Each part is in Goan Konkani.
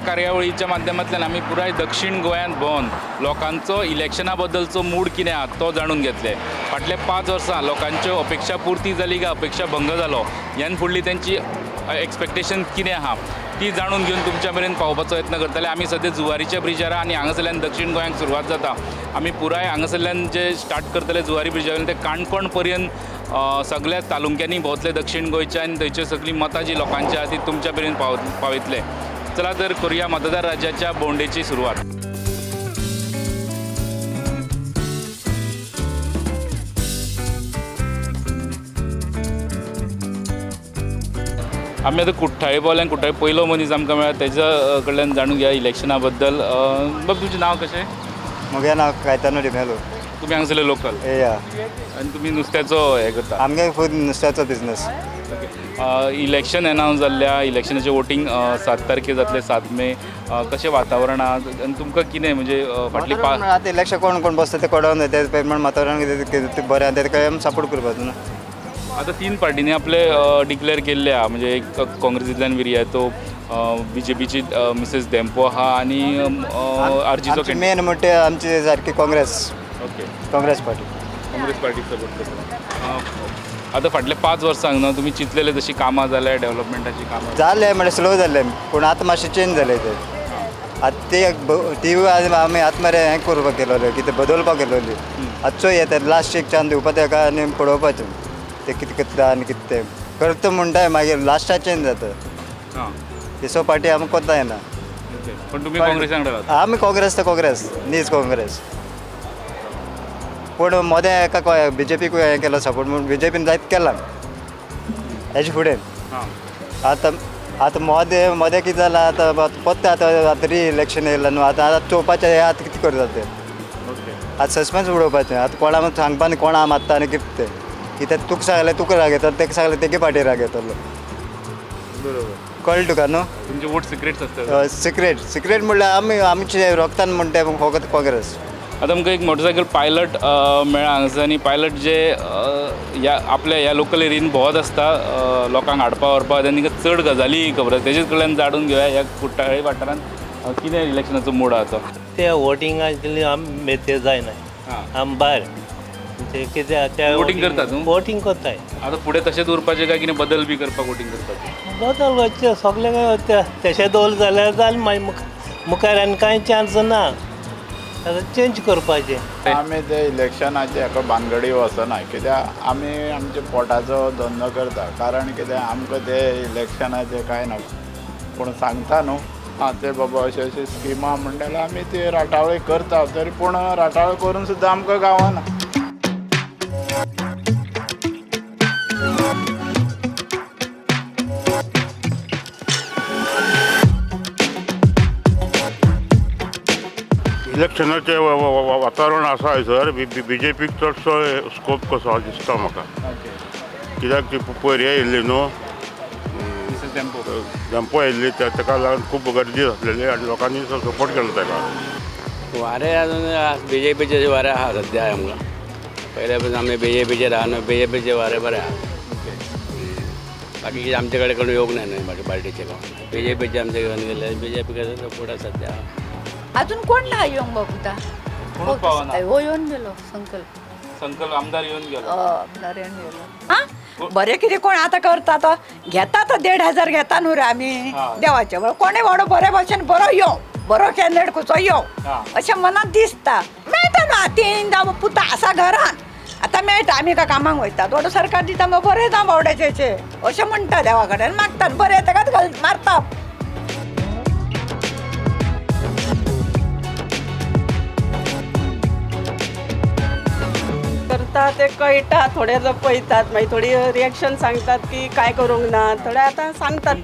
कार्यावळीच्या माध्यमांतल्यान आमी पुराय दक्षीण गोंयांत भोंवन लोकांचो इलेक्शना बद्दलचो मूड कितें आहा तो जाणून घेतले. फाटल्या 5 वर्सां लोकांच्यो अपेक्षा पुर्ती जाली काय अपेक्षा भंग जालो, ह्यान फुडली तेंची एक्सपेक्टेशन कितें आहा ती जाणून घेवन तुमच्या मेरेन पावोवपाचो यत्न करतले. आमी सद्या जुवारीच्या ब्रिजार आनी हांगासरल्यान दक्षीण गोंयांक सुरवात जाता. आमी पुराय हांगासरल्यान जे स्टार्ट करतले जुवारी ब्रिजा वयल्यान ते काणकोण पर्यंत सगळ्या तालुक्यांनी भोंवतले दक्षीण गोंयच्या आनी थंयच्यो सगळीं मतां जी लोकांची आहा ती तुमच्या मेरेन पावयतले. चला तर करुया मतदार राज्याच्या भोंवडेची सुरवात. आमी आतां कुठ्ठाळे पावले आनी कुठ्ठाळे पयलो मनीस आमकां मेळ्ळा, तेज्या कडल्यान जाणून घेया इलेक्शना बद्दल. बाब, तुमचें नांव कशें? म्हगेलें नांव कायतानो डिमेलो. तुमी हांगासरले लोकल? या. आनी तुमी नुस्त्याचो हें करता? आमगे खूब नुस्त्याचो बिजनस. इलेक्शन एनावन्स जाल्ल्या, इलेक्शनाचें वोटींग 7 तारखेर जातलें, 7 मे. कशें वातावरण आहा आनी तुमकां कितें म्हणजे फाटली आतां इलेक्शन कोण कोण बसता तें कळोन जाय, ते प्रमाण वातावरण कितें बरें आहा तेका आमी सपोर्ट करपाचो न्हू. आतां 3 पार्टींनी आपले डिक्लेअर केल्ले आहा, म्हणजे एक काँग्रेसींतल्यान विरियातो, बीजेपीची मिसेस धेंपो आहा आनी आरजीचो मेन म्हणटा आमची सारकी Congress. Okay, Congress party. Congress party support करता. आतां फाटल्या 5 वर्सांक न्हू तुमी चिंतलेले तशी कामां जाल्या, डेव्हलपमेंटाची कामां जाले म्हणल्यार स्लो जाले, पूण आतां मातशें चेंज जालें तें. आतां ते ती आमी आतां मरे हें करपाक गेलोले, कितें बदलपाक गेलोली. आतां चोय येता लास्ट एक चान्स दिवपा तेका आनी पळोवपाचें तें कितें करता आनी कितें तें करता म्हणटा, मागीर लास्टाक चेंज जाता. सो पार्टी आमकां कोत्ता येना. पण तुमी काँग्रेसा वांगडा रावता? आमी काँग्रेस तर काँग्रेस, नीज काँग्रेस. पूण मदें एका बीजेपीकूय हें केलो सपोर्ट म्हूण बीजेपीन जायत केला हेजे फुडें. आतां आतां मदें मदें कितें जालां, आतां परतें आतां आतां री इलेक्शन येयलां न्हू, आतां आतां चोवपाचें हें आतां कितें करता तें. आतां सस्पेन्स उडोवपाचें, आतां कोणा सांगपा न्ही कोणा मारता आनी कितें तें. कित्याक तुका सांगलें तुका राग येतलो, तेका सांगलें तेगे पार्टी राग येतलो. बरोबर, कळ्ळें तुका न्हू? तुमचे वोट सिक्रेट्स आसता? सिक्रेट सिक्रेट म्हणल्यार आमी आमचे रोगतान म्हणटा फकत काँग्रेस. आतां आमकां एक मोटरसायकल पायलट मेळ्ळा हांगासर आनी पायलट जे ह्या आपल्या ह्या लोकल एरियेन भोंवत आसता लोकांक हाडपा व्हरपा, तेंकां चड गजाली खबर आसा, तेजेच कडल्यान जाणून घेवया ह्या कुठ्ठाळे वाठारांत कितें इलेक्शनाचो मूड आहा तो. ते वोटिंगा आमी ते जायना, आमी भायर कित्याक वोटींग करता तूं? वोटींग करताय. आतां फुडें तशेंच उरपाचें काय कितें बदल बी करपाक वोटींग करपाचें? बदल वचचें सगळें तशें दवरलें जाल्यार जालें, मागीर मुखार आनी कांय चान्स ना, आतां चेंज करपाचें. आमी ते इलेक्शनाचे हेका भानगडी वचना, कित्याक आमी आमच्या पोटाचो धंदो करता. कारण कितें आमकां ते इलेक्शनाचे कांय ना, पूण सांगता न्हू आं ते बाबा अशें अशें स्किमां म्हणटा जाल्यार आमी ते राटावळी करता, तरी पूण राटावळ करून सुद्दां आमकां गावना. इलेक्शनाचें वातावरण आसा हयसर बीजेपीक चडसो स्कोप कसो दिसता म्हाका. कित्याक ती पयर हें येयल्ली न्हू, धेंपो येयल्ली, ताका लागून खूब गर्दी आसलेली आनी लोकांनी सपोर्ट केलो ताका. वारें अजून बीजेपीचें वारें आहा सद्या आमकां. पयले पासून आमी बीजेपीचेर आहा न्हू, बीजेपीचें वारें बरें आहा. बाकी आमचे कडेन कोण येवंक ना न्हू पार्टीचे, कोण बीजेपीचे आमचे घेवन गेले, बीजेपी सपोर्ट आसा सद्या. अजून कोण ना येवंक बाबुता, हो येवन गेलो संकल्प, संकल्प आमदार येवन गेलो, आमदार येवन गेलो. आं बरें कितें कोण आतां करता तो घेता तो 1500 घेता न्हू रे आमी देवाचे कोणें व्हडो बरे भशेन बरो यो, बरो कॅन्डिडेट खंयचो यो अशें मनात दिसता. मेळटा न्हू 3 जावं पुता आसा घरान, आतां मेळटा, आमी काय कामाक वयता, थोडो सरकार दिता मग बरें जावं बावड्याचें अशें म्हणटा, देवा कडेन मागतात बरें ताकाच घाल मारता. करता ते कळटा, थोडे पळयतात, मागीर थोडी रिएक्शन सांगतात की काय करूंक ना, थोडे आतां सांगतात.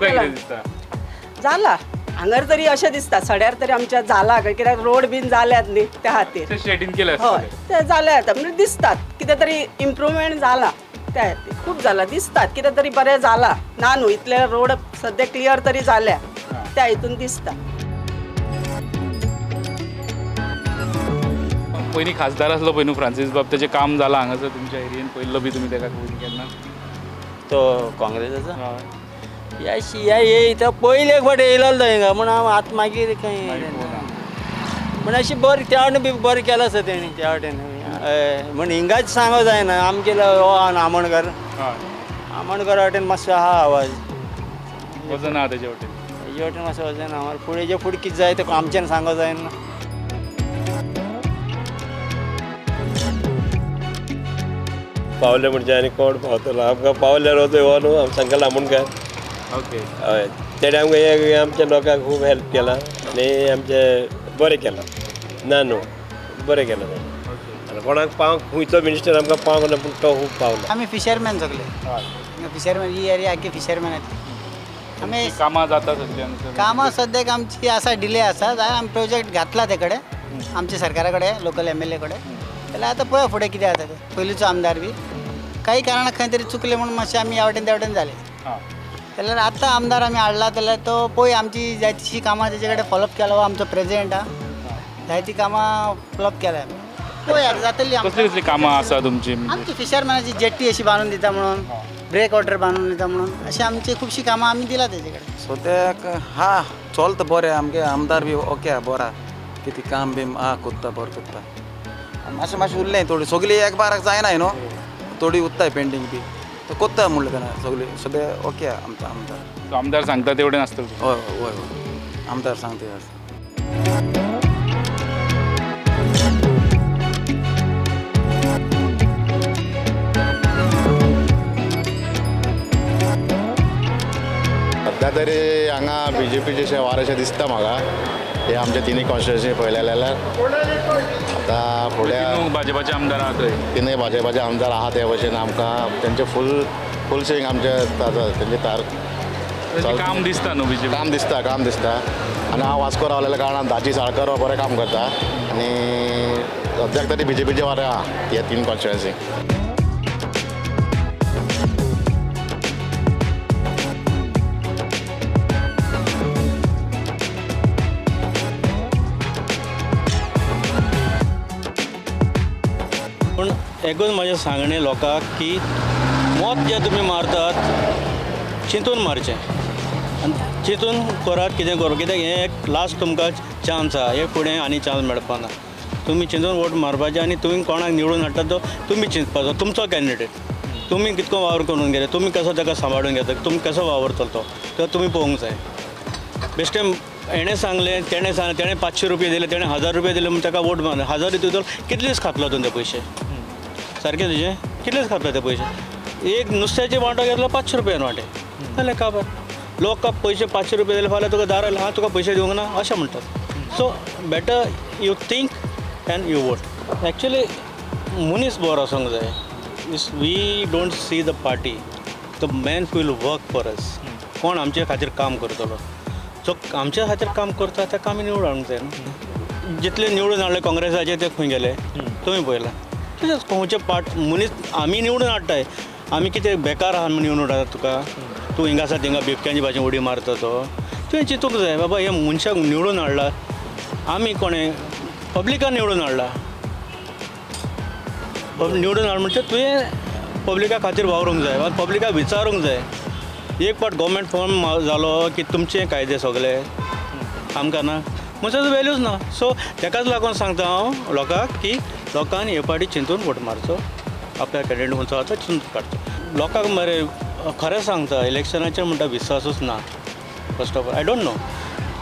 जाला हांगर तरी अशें दिसता, सड्यार तरी आमच्या जाला, कित्याक रोड बीन जाल्यात न्ही त्या खातीर, हय ते जाले आतां, म्हणजे दिसतात कितें तरी इम्प्रुवमेंट जाला त्या खातीर, खूब जाला दिसतात कितें तरी बरें जाला ना न्हू, इतले रोड सद्या क्लियर तरी जाल्या त्या हितून दिसता. पयलीं खासदार आसलो पळय न्हू फ्रांसीस बाब, तेजें काम जालां हांगासर तुमच्या एरियेन पयल्लो बी तुमी तेका केन्ना? तो काँग्रेसाचो? ह्या शिया येयता पयले एक फावट येयलो तो हिंगा पूण हांव आतां मागीर खंय पूण अशें बरें त्या वाटेन बी बरें केलां आसा तेणी त्या वाटेन हय. म्हण हिंगाच सांगो जायना आमगे हो आमोणकर आमोणकर वाटेन मातसो आहा आवाज वजन आहा तेजे वटेन हेजे वाटेन मातसो वजन आहा फुडें जे फुडें कितें जाय तें आमच्यान सांगो जायना. पावले म्हणजे आनी कोण पावतलो आमकां पावल्यार वचो हो न्हू आम सांगला आमोणकर. ओके हय तेणें आमकां हे आमच्या लोकांक खूब हेल्प केला आनी आमचें बरें केलां ना न्हू बरें केलां तेणें. आनी कोणाक पावंक खंयचो मिनिस्टर आमकां पावंक ना पूण तो खूब पावलो. आमी फिशरमॅन सगळे फिशरमॅन ही एरिया आख्खी फिशरमॅनाची. आमी कामां जाता सगळीं कामां सद्याक आमची आसा डिले आसा. आमी प्रोजेक्ट घातला ते कडेन आमच्या सरकारा कडेन लोकल एम एल ए कडेन जाल्यार आतां पळय फुडें कितें जाता तें. पयलींचो आमदार बी काही कारणाक खंय तरी चुकले म्हणून मातशें आमी ह्या वटेन त्या वटेन जाले. जाल्यार आतां आमदार आमी हाडला जाल्यार तो पळय आमची जायतीशी कामां तेजे कडेन फॉलोअप केला. आमचो प्रेजिडेंट आहा जायतीं कामां फॉलोअप केल्या आमी पळय आतां जातली. कसली कसली कामां आसा तुमची? आमची फिशरमॅनाची जेट्टी अशी बांदून दिता म्हणून ब्रेक वॉटर बांदून दिता म्हणून अशी आमची खुबशीं कामां आमी दिला तेजे कडेन. सद्याक हा चलता बरें आमगे आमदार बी ओके आहा बरो आहा कितें काम बी आहा कोत्ता बरें कोत्ता. मातशें मातशें उरलें थोडी सगळी एक बाराक जायना न्हू थोडी उत्ताय पेंडींग बी तो कोत्ता म्हणलें तेन्ना सगळी सद्या ओके आहा आमचो आमदार. आमदार सांगता तेवढे नासतले? हय हय हय आमदार सांगता आसता. सद्या तरी हांगा बी जे पीचें वारें अशें दिसता म्हाका. हे आमच्या तिनूय कॉन्स्टिट्युएन्सी पळयलें जाल्यार आतां फुडें भाजपाचे आमदार आहा थंय तिनूय भाजपाचे आमदार आहा ते भशेन आमकां तेंचे फूल फूल स्विंग आमचे तेंचे तार काम दिसता न्हू बीजेपी काम दिसता काम दिसता. आनी हांव वास्को रावलेल्या कारणान दाजी साळकर बरें काम करता आनी सद्याक तरी बी जे पीचें वारें आहा ह्या तीन कॉन्स्टिट्युएन्सी. पूण एकूच म्हाजें सांगणें लोकांक की मत जें तुमी मारतात चिंतून मारचें आनी चिंतून करात कितें करूं कित्याक हें एक लास्ट तुमकां चान्स आहा. हे फुडें आनी चान्स मेळपा ना. तुमी चिंतून वोट मारपाचें आनी तुमी कोणाक निवडून हाडटा तो तुमी चिंतपाचो तुमचो कॅन्डिडेट तुमी कितको वावर करून घेता तुमी कसो ताका सांबाळून घेता तुमी कसो वावरतलो तो तुमी पळोवंक जाय. बेश्टें हेणें सांगलें तेणें सांगलें तेणें 500 रुपये दिले तेणें 1000 रुपये दिले म्हूण ताका वोट मारले 1000 दितलो कितले दीस खातलो तूं ते पयशे सारकें तुजें कितले दीस खातलो ते पयशे. एक नुस्त्याचे वांटो घेतलो 500 रुपयान वांटे जालें काबार. लोक पयशे 500 रुपये दिले फाल्यां तुका दार आयलें हांव तुका पयशे दिवंक ना अशें म्हणटात. So better you think and you vote. Actually मनीस बरो आसूंक जाय. We don't see the party the man will work for us. कोण आमचे खातीर काम करतलो जो आमच्या खातीर काम करता ताका आमी निवडून हाडूंक जाय न्हू. जितले निवडून हाडले काँग्रेसाचे ते खंय गेले तुमी पळयलां. तशेंच खंयचे पार्ट मनीस आमी निवडून हाडटाय आमी कितें बेकार आहा म्हूण निवडून हाडटा तुका तूं हिंगा आसा थिंगा बिबक्यांची भाशेन उडी मारता तो तुवें चिंतूंक जाय बाबा हे मनशाक निवडून हाडला आमी कोणें पब्लिकान निवडून हाडला. निवडून हाड म्हणजे तुवें पब्लिका खातीर वावरूंक जाय पब्लिकाक विचारूंक जाय. एक फावट गव्हर्मेंट फॉर्म जालो की तुमचे कायदे सगळे आमकां ना मनशाचो वेल्यूच ना. सो ताकाच लागून सांगता हांव लोकांक की लोकांनी हे फावटी चिंतून वोट मारचो आपल्या कॅन्डिडेट खंयचो आसा तो चिंतून काडचो. लोकांक मरे खरें सांगता इलेक्शनाचेर म्हणटा विश्वासूच ना. First of all I don't know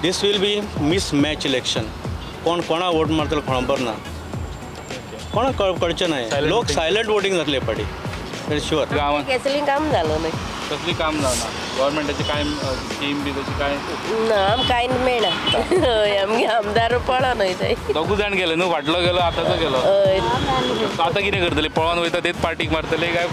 this will be mismatch election. कोण कोणा वोट मारतलो खबर ना कोणाक कळचें ना. लोक सायलंट वोटींग जातले हे फावटी शुअर. गांवांत कसलीं काम जालो न्हय कसली काम जावना गव्हर्मेंटाची कांय स्कीम बी तशी कांय ना आमकां कांय मेळना. हय आमगे आमदार पळोन वयताय दोगूय जाण गेले न्हू फाटलो गेलो आतांचो गेलो. हय आतां कितें करतले पळोवन वयता तेच पार्टीक मारतले काय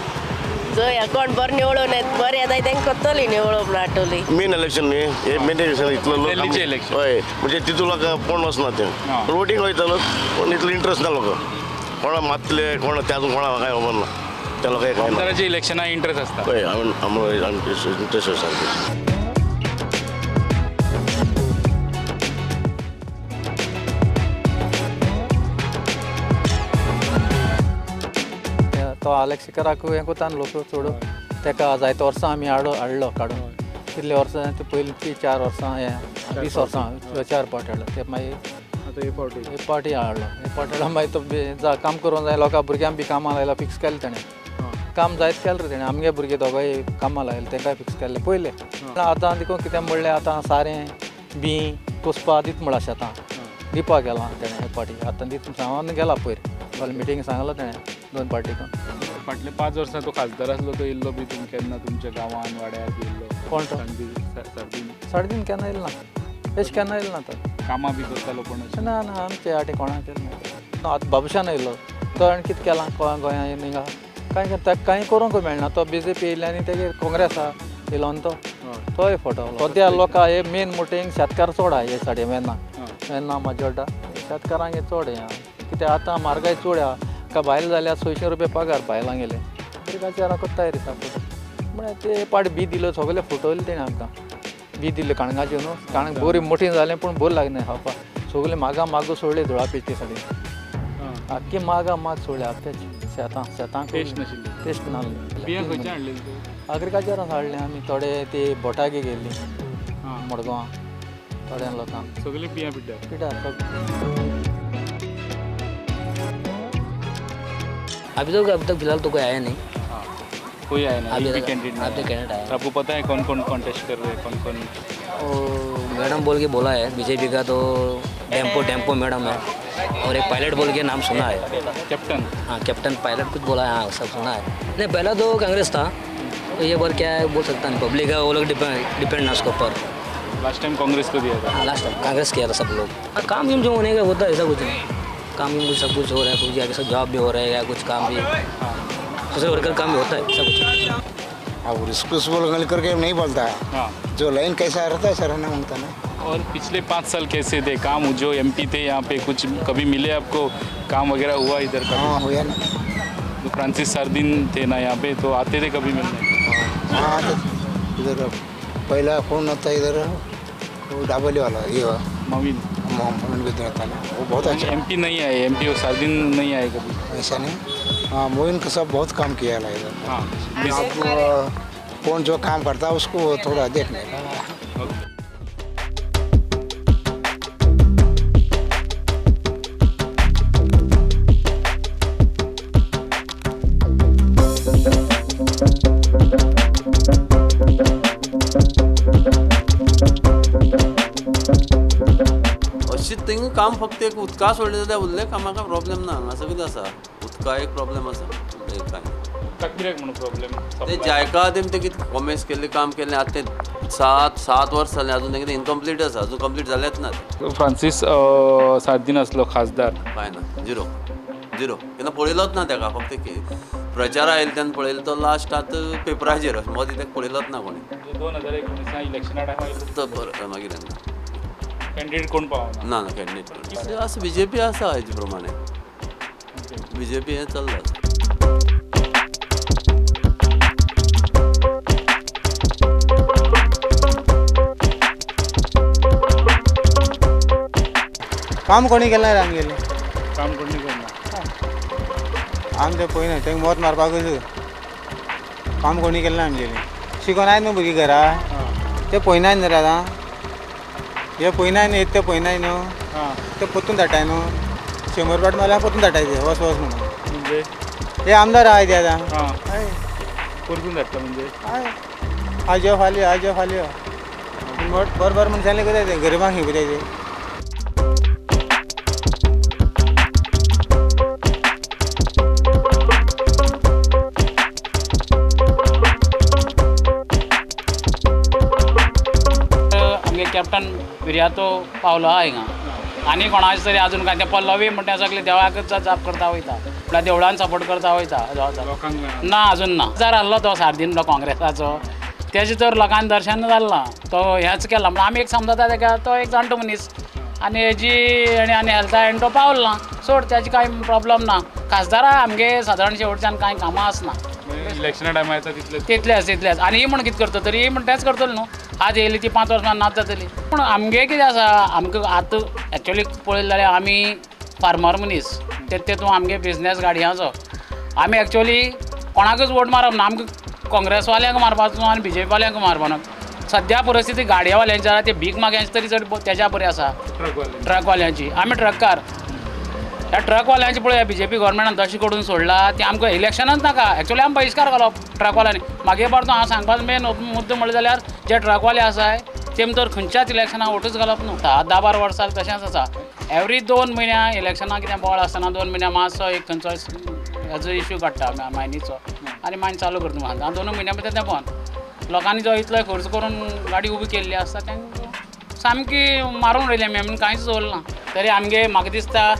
जय कोण बरें निवडून येत बरें येता तांकां करतली निवडून हाडटली. मेन इलेक्शन न्ही हे मेन इलेक्शन इतलो लोक इलेक्शन हय म्हणजे तितू लोक कोण वचना ते पूण वोटींग वयतालो पूण इतलो इंट्रस्ट ना लोक कोणा मातले कोण त्यातून कोणा कांय खबर ना त्या लोकांक कांय ना. आमदाराचे इलेक्शनाक इंट्रस्ट आसता. हय आमकां इंट्रस्ट आसा. तो आलेक्सिकराक हें कोता न्हू लोक चड तेका जायते वर्सां आमी हाडलो काडून कितले वर्सां ते पयलीं ती 4 वर्सां हें 20 वर्सां 4 पावट हाडलो ते मागीर आतां एक पावटी एक पावटी हाडलो एक पावटी हाडलो मागीर तो काम करूंक जाय लोकां भुरग्यांक बी कामां लायला फिक्स केलें तेणें काम जायत केलें रे तेणें आमगे भुरगे दोगांय कामां लायले तेंकाय फिक्स केल्लें पयलें आतां देखून कितें म्हणलें आतां सारें बी कुसपा दीत म्हळ्यार शेतां दिवपाक गेलां तेणें एक पावटी आतां दीत सांगून गेला पयर फाल्यां मिटींग सांगलां तेणें 2 पावटीक फाटले 5 वर्सां तो खासदार आसलो तो येयल्लो बी तुमी केन्ना तुमच्या गांवान वाड्यार बी येयल्लो कोण तो सारदीन 3.5 केन्ना येयलो ना तशें केन्ना येयलो ना तो कामां बी करतालो कोण ना ना आमचे आटे कोणाक केलें ना आतां बाबूशान येयलो तो आनी कितें केलां गोंया हिंगा कांय ताका कांय करूंक मेळना तो बी जे पी येयले आनी तेगेर काँग्रेस आहा येयलो न्हू तो तोय फोटो सद्या लोकां हे मेन मोटे शेतकार चड आहा हे साडे वेर्ना वेर्ना माजोड्डा शेतकारांक हे चड हें आहा कित्याक आतां म्हारगाय चड आहा का बायल जाल्यार 600 रुपया पगार बायलां गेले एग्रीकल्चराक कोत्ताय रे सपोर्ट म्हळ्यार ते पाट बी दिलो सगळे फुटवले तेणें आमकां बी दिल्यो कणगाच्यो न्हू कणक बरी मोठी जालें पूण बरी लागना खावपाक सगळे मागा मागो सोडले धुळापेची सगळी आख्खी मागा माग सोडले आख्खेच शेतां शेतां टेस्ट नाशिल्ली टेस्ट नासली बियां खंयचे हाडलेली एग्रीकल्चरान हाडलें आमी थोडे ते बोटागे गेल्ली मडगांव थोड्या लोकांक सगळे बियां पिड्ड्यार पिड्ड्यार अभी तो अब तक फिलहाल तो कोई आया नहीं। कोई आया नहीं, अभी कैंडिडेट नहीं आया। आपको पता है कौन कौन कॉन्टेस्ट कर रहे हैं, कौन कौन? मैडम बोल के बोला है बीजेपी का तो डेम्पो डेम्पो मैडम है और एक पायलट बोल के नाम सुना है। कैप्टन? हाँ कैप्टन पायलट कुछ बोला है, हाँ सब सुना है। नहीं पहला तो कांग्रेस था, तो ये बार क्या है बोल सकता नहीं, पब्लिक है वो लोग डिपेंड ना उसके ऊपर। लास्ट टाइम कांग्रेस को दिया था? हाँ लास्ट टाइम कांग्रेस किया था सब लोग। काम वाम जो होने का होता है ऐसा कुछ नहीं, काम वाम सब कुछ हो रहा है, कुछ आगे सब जॉब भी हो रहा है या कुछ काम भी सोशल वर्कर काम भी होता है सब कुछ। अब उसको बोल करके नहीं बोलता है। हाँ। जो लाइन कैसा रहता है सर ना मांगता ना। और पिछले 5 साल कैसे थे काम, जो एमपी थे यहाँ पे कुछ कभी मिले आपको, काम वगैरह हुआ इधर का? हाँ हुआ ना, तो फ्रांसिस सार्दिन थे ना यहाँ पे, तो आते थे कभी मिलने? हाँ तो इधर पहला कौन आता इधर वो डाबली वाला ये मोमिन, मोमिन भी था ना, वो बहुत अच्छा। एमपी नहीं आए, एमपी वो सार्दिन नहीं आए कभी? ऐसा नहीं, हाँ मोमिन का सब बहुत काम किया है इधर। हाँ कौन जो काम करता है उसको थोड़ा देखने का। अशीच थिंगा काम फक्त एक उदका सोडलें जाल्यार उरलें कामाक प्रॉब्लेम ना, हांगा सगळें आसा उदका एक प्रॉब्लेम आसा, कांय कित्याक म्हणून प्रॉब्लेम? ते जायका तेम ते कितें कॉमेस केल्लें काम केल्लें आतां तें 7 वर्स जालें अजून तें कितें इनकम्प्लीट आसा, अजून कंप्लीट जालेंच ना। फ्रांसीस सार्दिन आसलो खासदार? कांय ना, झिरो झिरो, केन्ना पळयलोच ना तेका, फक्त प्रचारा आयले तेन्ना पळयलो तो लास्ट आतां पेपराचेर मदीं तेका पळयलोच ना कोणें। 2019 इलेक्शना टायमार तो बरें मागीर कॅन्डिडेट कोण पावना? ना ना कॅन्डिडेट आसा बीजेपी आसा हेजे प्रमाणे बीजेपी हें चल्लां। काम कोणी केलें ना आमगेलें, काम कोणी केलें ना, आमी तें पळयना तांकां मत मारपाकूच काम कोणी केलें ना आमगेलें। शिकोन आयन न्हू भुरगीं घरा ते पळयनाय न्हू रे, आतां हे पळयनाय न्हू, येता ते पळयनाय न्हू, ते परतून धाडटाय न्हू, 100 पाट मारल्यार परतून धाडटाय ते वच वच म्हणून। म्हणजे हे आमदार आहाय ते आतां परतून धाडटा म्हणजे हय, आज यो फाल्यां आज यो फाल्यां यो, बरें बरें मनशांनी करताय ते गरिबांक शिकयताय ते। कॅप्टन विर्यातो पावलो आहा हिंगा आनी कोणाचे तरी अजून काय ते पल्लवी म्हणटा सगळे देवाकच जाप करता वयता, म्हळ्यार देवळान सपोर्ट करता वयता ना अजून ना। जार आहलो तो सार्दीन काँग्रेसाचो तेजें तर लोकांक दर्शन जालें ना, तो हेंच केला म्हण आमी एक समजता तेका तो एक जाणटो मनीस आनी हेजी आनी हेल्था आनी तो पावलो ना सोड, तेजी कांय प्रॉब्लम ना। खासदारा आमगे सादारण शेवटच्यान कांय कामां आसना इलेक्शना टायमार येता तितलेच तितलेच तितलेच, आनी ही म्हण कितें करता तरी ही म्हण तेंच करतलो न्हू, आज येयली ती 5 वर्सां नाच जातली। पूण आमगे कितें आसा आमकां आतां एक्चुअली पळयलें जाल्यार आमी फार्मर मनीस, तेतून आमगे बिजनेस गाडयांचो, आमी एक्चुअली कोणाकूच वोट मारप ना, आमकां काँग्रेसवाल्यांक मारपाचो आनी बीजेपीवाल्यांक मारपाना, सद्या परिस्थिती गाडयेवाल्यांची आसा ते भीक माग्यांची तरी चड तेज्या बरी आसा ट्रकवाल्यांची. आमी ट्रकार ह्या ट्रकवाल्यांची पळय बी जे पी गव्हर्मेंटान तशें करून सोडला ती आमकां इलेक्शनच नाका. एक्चुअली आमी बहिश्कार घालप ट्रकवाल्यांनी. मागीर पार्तो हांव सांगपाचो मेन मुद्दो म्हणलें जाल्यार जे ट्रकवाले आसाय तेम तर खंयच्याच इलेक्शनाक वोटूच घालप न्हू. 10-10 12 वर्सां तशेंच आसा. एवरी 2 म्हयन्या इलेक्शनाक कितें बोवाळ आसतना 2 म्हयन्या मातसो एक खंयचो हेजो इश्यू काडटा मायनीचो आनी मागीर चालू करता. आतां 2 म्हयन्या भितर तें बंद. लोकांनी जो इतलो खर्च करून गाडी उबी केल्ली आसता तांकां सामकी मारून उडयली आमी, आमी कांयच दवरना. तरी आमगे म्हाका दिसता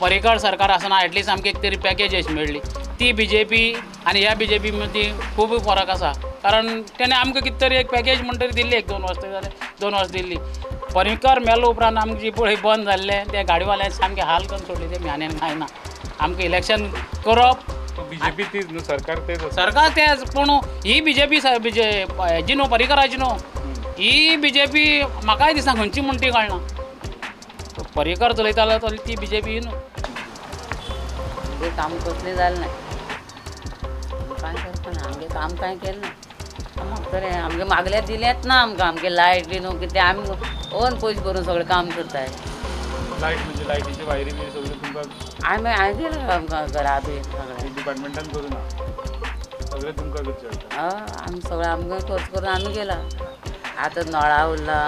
पर्रीकर सरकार आसतना एटलिस्ट आमकां एक तरी पॅकेज अशी मेळ्ळी. ती बी जे पी आनी ह्या बी जे पी मदीं खूब फरक आसा. कारण तेणें आमकां कितें तरी एक पॅकेज म्हण तरी दिल्ली, 1-2 वर्स तरी जालें, 2 वर्स दिल्ली. पर्रीकर मेलो उपरांत आमकां जी पळय बंद जाल्लें ते गाडीवाल्यांनी सामकें हाल करून सोडली. ते आनी कांय ना. आमकां इलेक्शन करप बीजेपी तीच न्हू, सरकार तेच, सरकार तेच, पूण ही बीजेपी हेजी न्हू, पर्रीकराची न्हू ही बीजेपी. म्हाकाय दिसना खंयची म्हण ती कळना. पर्रीकर चलयतालो तरी ती बीजेपी न्हू. आमगें काम कसलें जालें ना, कांय करपाना. आमगें काम कांय केलें ना. बरें आमगें मागल्यार दिलेंच ना आमकां. आमगें लायट बी न्हू कितें आमी ओन पयशे भरून सगळें काम करताय. लायट म्हणजे लायटीचे वायरी बी सगळें तुमकां आमी हांवें दिलां आमकां घरा बी सगळें डिपार्टमेंटान करूं ना, सगळें तुमकां करचें पडटा. हय आमी सगळें आमकां खर्च करून आमी गेला. आतां नळा उरला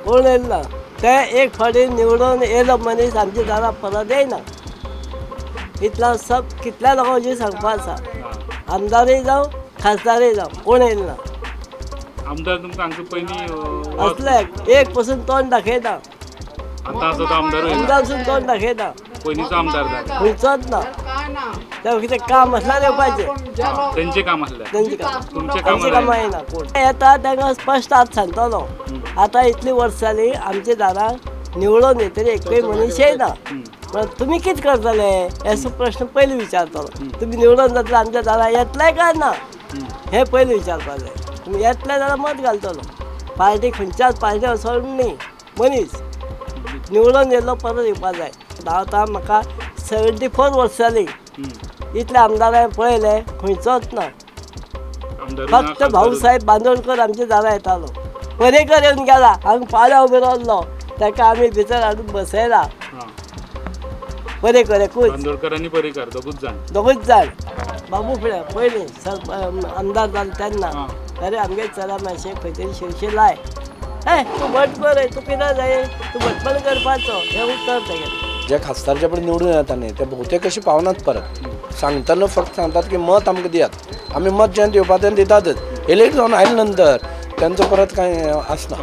कोण येयलो ना ते एक फावटी निवडून येयलो मनीस आमच्या दारां परत येयना. इतला सब कितल्या लोकांची सांगपा आसा, आमदारूय जावं खासदारूय जावं कोण येयलो ना. आमदार तुमकां हांगचो पयलीं असले एक पसून तोंड दाखयता. आतां आसा तो आमदारूय आमदार पसून तोंड दाखयता. पयलींचो आमदार जालो खंयचोच ना. ते कितें काम आसल्यार येवपाचें, तेंचें काम आसलें, तेंचें काम, तुमचें आमचें कामां येना कोण येता. तांकां स्पश्ट आतां सांगतलो आतां इतलीं वर्सां जालीं आमच्या दारांत निवडून येतरी एकूय मनीस येयना. पण तुमी कितें करतले हेसो प्रश्न पयलीं विचारतलो. तुमी निवडून जातले आमच्या दारां येतले काय ना हें पयलीं विचारपाक जाय. तुमी येतले जाल्यार मत घालतलो. पार्टी खंयच्याच पार्टी वचून न्ही, मनीस निवडून येयलो परत येवपाक जाय. आतां म्हाका 74 वर्सां जालीं, इतले आमदार हांवें पळयले खंयचोच ना. फक्त भाऊसाहेब बांदोडकर आमच्या दारां येतालो. पर्रीकर येवन गेला हांगा पाड्या उबो रावलो, ताका आमी भितर हाडून बसयला. पर्रीकर बांदोडकर आनी पर्रीकर दोगूच जाण, दोगूच जाण. बाबू फुडें पयलीं आमदार जालो तेन्ना अरे आमगे चला मातशें खंय तरी शिरशी लाय, हे तूं भट बरें, तूं कितें जाय तूं भटपण करपाचो, हें उत्तर तेगेलें. जे खासदार जे पळय निवडून येता न्ही ते बहुतेक कशे पावनात परत. सांगतना फक्त सांगतात की मत आमकां दियात, आमी मत जेन्ना दिवपा तेन्ना दितातच. इलेक्ट जावन आयले नंतर तेंचो परत कांय आसना,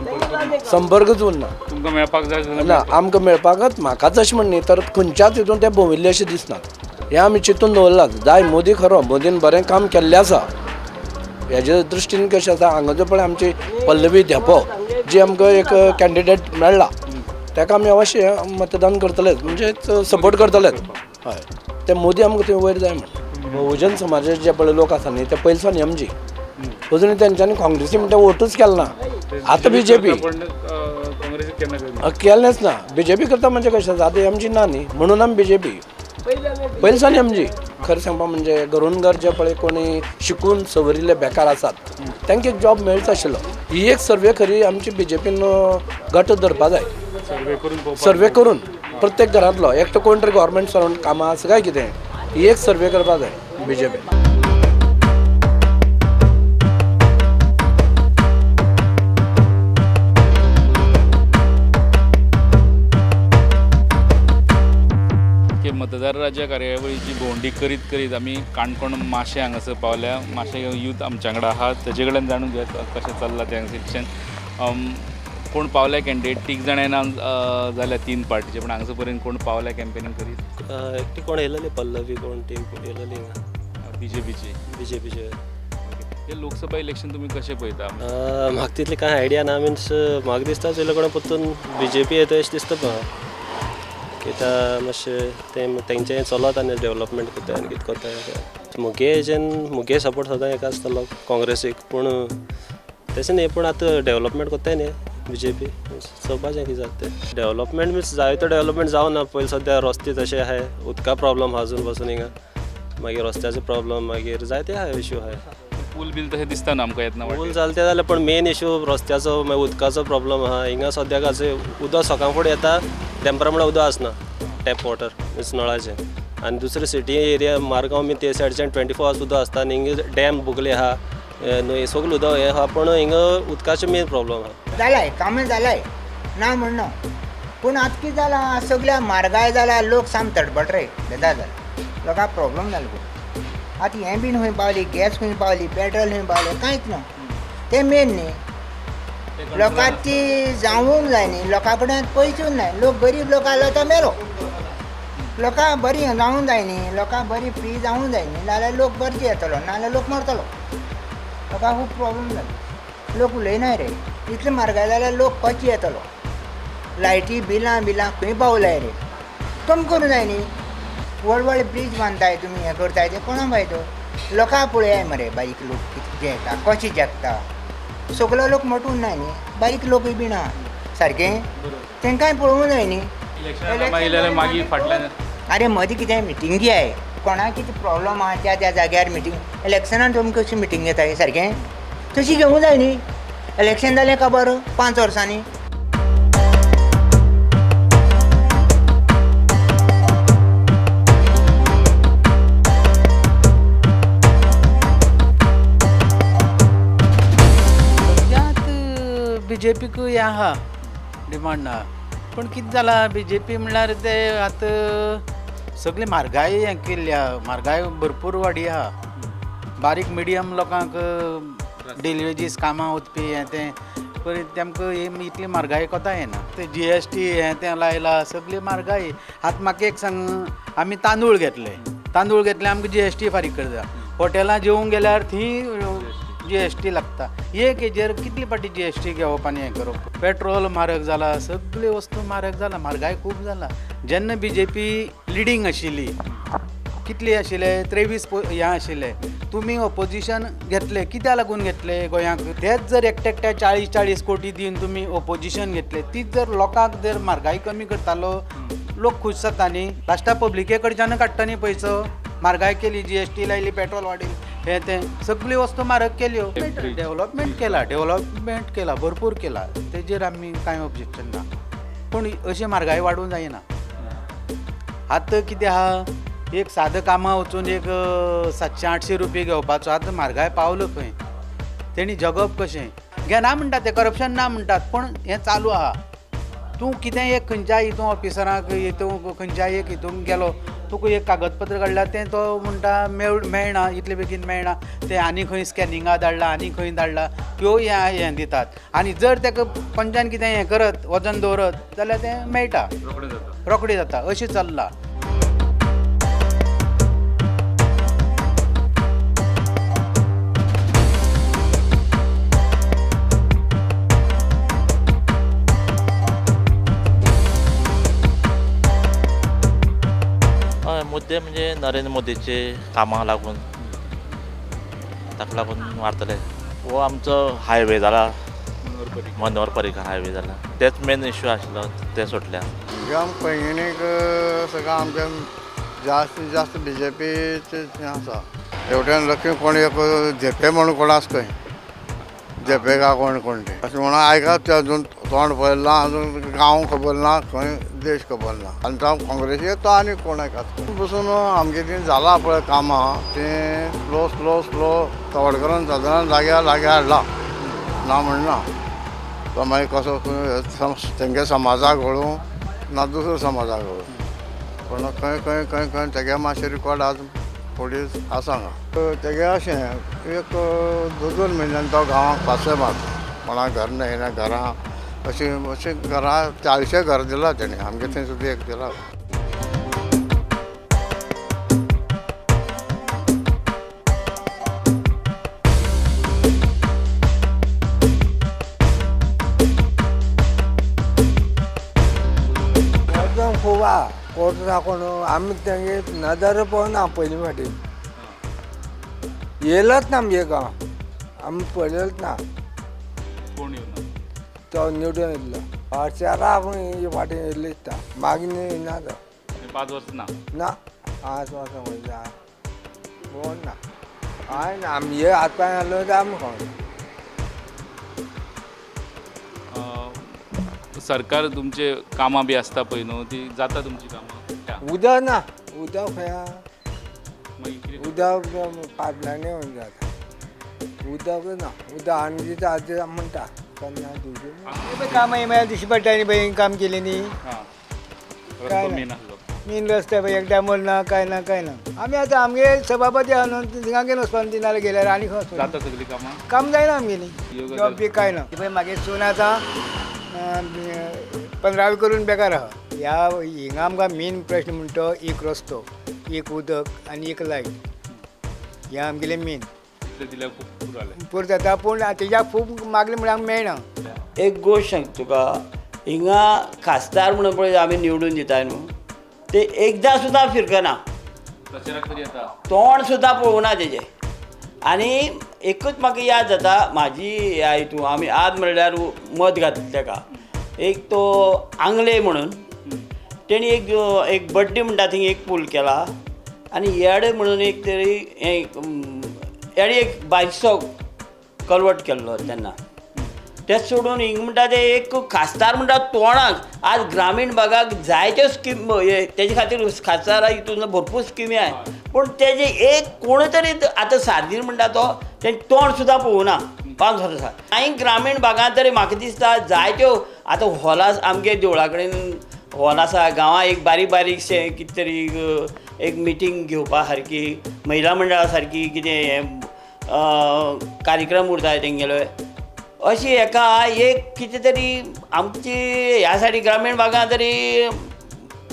संपर्कच उरना. तुमकां मेळपाक जाय ना आमकां मेळपाकच म्हाकाच अशें म्हण न्ही तर खंयच्याच हितून ते भोंविल्ले अशें दिसनात. हें आमी चिंतून दवरलां. जाय मोदी खरो, मोदीन बरें काम केल्लें आसा. हेजे दृश्टीन कशें आसा, हांगा जो पळय आमची पल्लवी धेंपो जी आमकां एक कॅन्डिडेट मेळ्ळा ताका आमी अवश्य मतदान करतलेच, म्हणजे सपोर्ट करतलेच. हय, ते मोदी आमकां थंय वयर जाय म्हण. बहुजन समाजाचे जे पळय लोक आसा न्ही ते पयलीं सावन एमजी, अजून तेंच्यांनी काँग्रेसी म्हणटा वोटूच केलो ना. आतां बी जे पी केलेंच ना. बी जे पी करता म्हणजे कशें आसा, आतां एमजी ना न्ही म्हणून आमी बी जे पी पयलीं सावन एमजी. खरें सांगपा म्हणजे घरून घर जे पळय कोणी शिकून सवरिल्ले बेकार आसात तांकां एक जॉब मेळचो आशिल्लो. ही एक सर्वे खरी आमची बी जे पीन घट धरपा जाय. सर्वे करून प्रत्येक घरांतलो एकटो कोण तरी गव्हर्मेंट सर्वंट कामां आसा काय कितें, ही एक सर्वे करपा जाय बी जे पी. मतदार राज्य कार्यावळीची भोंवडी करीत करीत आमी काणकोण माशें हांगासर पावल्या. माशें यूथ आमच्या वांगडा आहा, तेजे कडल्यान जाणून घेवया कशें चल्लां तें इलेक्शन. कोण पावल्या कॅन्डिडेट, 3 जाणां येना जाल्या 3 पार्टीचे, पूण हांगासर पर्यंत कोण पावल्या कॅम्पेनींग करीत? एकटी कोण येयलेली पल्लवी कोण ती येयलेली बी जे पीची. बी जे पीचे. हे लोकसभा इलेक्शन तुमी कशें पळयता? म्हाका तितली कांय आयडिया ना. मिन्स म्हाका दिसता चोयले कोण परतून बी जे पी येता अशें दिसता म्हाका. कित्याक मातशें तें तेंचें चलत आनी डेवलपमेंट करता आनी कितें करता. मुगे हेजेन मुगे सपोर्ट सदां हेका आसतलो काँग्रेसीक, पूण तशें न्ही, पूण आतां डेवलपमेंट करताय न्ही बी जे पी, चोवपाचें कितें जाता तें. डेवलपमेंट मिन्स जाय तो डेवलपमेंट जावना. पयलीं सद्या रस्ते तशे आहाय, उदका प्रॉब्लम आहा अजून पसून हिंगा, मागीर रस्त्याचो प्रॉब्लम, मागीर जायते आहाय इश्यू आहाय. पूल बील तशें दिसता ना आमकां येतना. पूल चलते जाल्यार पण मेन इशू रस्त्याचो मागीर उदकाचो प्रॉब्लम आहा. हिंगा सद्याक अशें उदक सकाळ फुडें येता, तेंपरा म्हणल्यार उदक आसना, टॅप वॉटर मिन्स नळाचें. आनी दुसरे सिटी एरिया मारगांव बी ते सायडच्यान 24 आवर्स उदक आसता. आनी हिंगा डॅम बुगले आहा, न्हंय सगळें उदक हें आहा, पूण हिंगा उदकाचें मेन प्रॉब्लम आहा. जालाय कामां जालाय ना म्हणना, पूण आतां कितें जालां सगळ्या म्हारगाय जाला, लोक साम तडबड रे बेजार जाला, लोकांक प्रॉब्लम जालो खूब. आतां हें बीन खंय पावली, गॅस खंय पावली, पेट्रोल खंय पावलें, कांयच ना. तें मेन न्ही, लोकांक ती जावूंक जाय न्ही, लोकां कडेन पयसूच नाय. लोक गरीब लोक आसलो तो मेलो. लोकांक बरी जावूंक जाय न्ही, लोकांक बरी फ्री जावूंक जाय न्ही, नाजाल्यार लोक बरे येतलो, नाजाल्यार लोक मरतलो. लोकांक खूब प्रॉब्लम जालो, लोक उलयनाय रे. इतले म्हारगाय जाल्यार लोक कशें येतलो? लायटी बिलां बिलां खंय पावलाय रे, कम करूं जाय न्ही. व्हड व्हड ब्रीज बांदताय तुमी, हें करताय तें कोणा फायदो? लोकांक पळयाय मरे, बारीक लोक कितें जेता कशें जगता. सगलो लोक मोटून ना न्ही, बारीक लोकूय बी ना सारकें, तांकांय पळोवंक जाय न्ही. मागीर फाटल्यान अरे मदीं कितें मिटिंगी आय, कोणाक कितें प्रॉब्लम आहा त्या त्या जाग्यार मिटींग. इलेक्शनान तुमी कशी मिटींग घेताय सारकें, तशी घेवंक जाय न्ही. इलेक्शन जालें खबर 5 वर्सांनी. बीजेपीक हें आहा डिमांड आहा, पूण कितें जालां बीजेपी म्हणल्यार ते आतां सगळी म्हारगाय हें केल्ली आहा, म्हारगाय भरपूर वाडी आहा. बारीक मिडियम लोकांक डेली वेजीस कामां वचपी हें तें पळय तेमकां इतली म्हारगाय कोता येना. ते GST हें तें लायलां, सगळी म्हारगाय. आतां म्हाका एक सांग, आमी तांदूळ घेतले, तांदूळ घेतले आमकां GST फारीक करता. हॉटेलां जेवंक गेल्यार थंय GST लागता. एक हेजेर कितले फावटी GST घेवप आनी हें करप. पेट्रोल म्हारग जाला, सगळ्यो वस्तू म्हारग जाला, म्हारगाय खूब जाला. जेन्ना BJP leading आशिल्ली कितली आशिल्ले 23 हें आशिल्ले, तुमी ओपोजिशन घेतले कित्याक लागून घेतले गोंयांक? तेच जर एकटे एकट्या 40-40 कोटी दिवन तुमी ओपोजिशन घेतले, तीच जर लोकांक जर म्हारगाय कमी करतालो लोक खूश जाता न्ही. लास्टाक पब्लिके कडच्यान काडटा न्ही पयसो. म्हारगाय केली, GST लायली, पेट्रोल वाडयलें, हें तें सगळ्यो वस्तू म्हारग केल्यो. डेवलपमेंट केला, डेवलपमेंट केला, भरपूर केला, तेजेर आमी कांय ऑब्जेक्शन ना. पूण अशें म्हारगाय वाडूंक जायना. आतां कितें आहा, एक सादें कामां वचून एक 700-800 रुपये घेवपाचो, आतां म्हारगाय पावलो खंय, तेणी जगप कशें? घेना म्हणटात ते, करप्शन ना म्हणटात, पूण हें चालू आहा. तूं कितें एक खंयच्याय हितून ऑफिसराक हितून खंयच्याय एक हितून गेलो, तुका एक कागदपत्र काडल्यार तें तो म्हणटा मेळना, इतले बेगीन मेळना, तें आनी खंय स्कॅनिंगा धाडलां, आनी खंय धाडलां, ह्यो हें दितात. आनी जर ताका पंचान कितें हें करत, वजन दवरत जाल्यार तें मेळटा, रोखडें जाता. अशें चल्लां. मुद्दे म्हणजे नरेंद्र मोदीचे कामाक लागून, ताका लागून मारतले. हो आमचो हायवे जाला, मनोहर पर्रीकर हायवे जाला, तेच मेन इश्यू आशिल्लो, ते सोडल्या. पैंगीणीक सगळं आमच्या जास्त जास्त बीजेपीचे आसा. हेवटेन लक्ष्मी कोण एक झेपे म्हणून कोण आसा खंय, झेपे का कोण कोण ते अशें म्हणून आयकात, ते अजून तोंड पळयलें ना, अजून गांव खबर ना, खंय देश खबर ना. आनी तो काँग्रेसी तो आनी कोण आयकात बसून आमगे ती जालां पळय कामां तें स्लो स्लो स्लो तवडकरान सादारण जाग्यार जाग्यार हाडला ना म्हणना. तो मागीर कसो तेंगे समाजाक घोळूं ना दुसरो समाजाक घोळूं, पूण खंय खंय खंय खंय तेगे मातशें रिकॉर्ड आज फुडें आसा हांगा. तेगे अशें एक 2-2 म्हयन्यान तो गांवाक पासय मारता, कोणाक घर मेळना, घरां अशीं अशीं घरां 400 घर दिलां तेणें, आमगे थंय सुद्दां एक दिलां. खूब आहा कोर्ट कोण आमी तेंगे नदर पळोवना. पयलीं फाटी येयलोच ना आमगे गांव, आमी पळयलोच ना तो निवडून येयल्लो. 4 फाटी येयल्लो दिसता, मागीर येयना तो. 5 वर्सां ना ना, 5 वर्सां वयता कोण ना. हय आमगे हात पांय हालोवन ते आमकां खबर. सरकार तुमचे कामां बी आसता पळय न्हू ती जाता तुमची कामां? उदक ना, उदक खंय आहा, उदक पाटलांनी जाता, उदक ना, उदक आनी दिता आतां म्हणटा केन्ना दिवचें. कामां म्हळ्यार दिश्टी पडटा न्ही पळय, काम केली न्ही. मेन रस्ते पळय एक डांबर ना, कांय ना, कांय ना. आमी आतां आमगे सभापती आहा न्हू, थिंगा घेवन वचपाक ती नाल्यार गेल्यार आनी खंय वचपाक जाता सगळीं कामां? काम जायना आमगेलीं, जॉब बी कांय ना. पळय मागीर सून आतां 15वी करून बेकार आहा. ह्या हिंगा आमकां मेन प्रश्न म्हणटा तो एक रस्तो, एक उदक आनी एक लायट, हें आमगेलें मेन. पुरो जाता, पूण तेज्या खूब मागलें म्हळ्यार आमकां मेळना. एक गोश्ट सांगता तुका, हिंगा खासदार म्हणून पळय आमी निवडून दिता न्हू, ते एकदां सुद्दां फिरकना, तोंड सुद्दां पळोवना तेजें. आनी एकूच म्हाका याद जाता म्हाजी ह्या हितून आमी आज म्हणल्यार मत घातलें तेका, एक तो आंगले म्हणून तेणी एक एक बड्डे म्हणटा थिंग एक पूल केला, आनी येडे म्हणून एक तरी येडे एक बायसो कलवट केल्लो तेन्ना. तें सोडून हिंग म्हणटा ते एक खासदार म्हणटा तोंडाक आज ग्रामीण भागाक जायत्यो स्कीम तेजे खातीर खासदारा हितून भरपूर स्किमी आहाय, पूण तेजे एक कोण तरी आतां सार्दीन म्हणटा तो तें तोंड सुद्दां पळोवना 5 वर्सां. आनी ग्रामीण भागांत तरी म्हाका दिसता जायत्यो आतां हॉल आमगे देवळा कडेन हॉल आसा, गांवां एक बारीक बारीकशें कितें तरी एक मिटींग घेवपा सारकी महिला मंडळा सारकी कितें हें कार्यक्रम उरता तेंगेलो, अशी एका एक कितें तरी आमची ह्या सायडी ग्रामीण भागांत तरी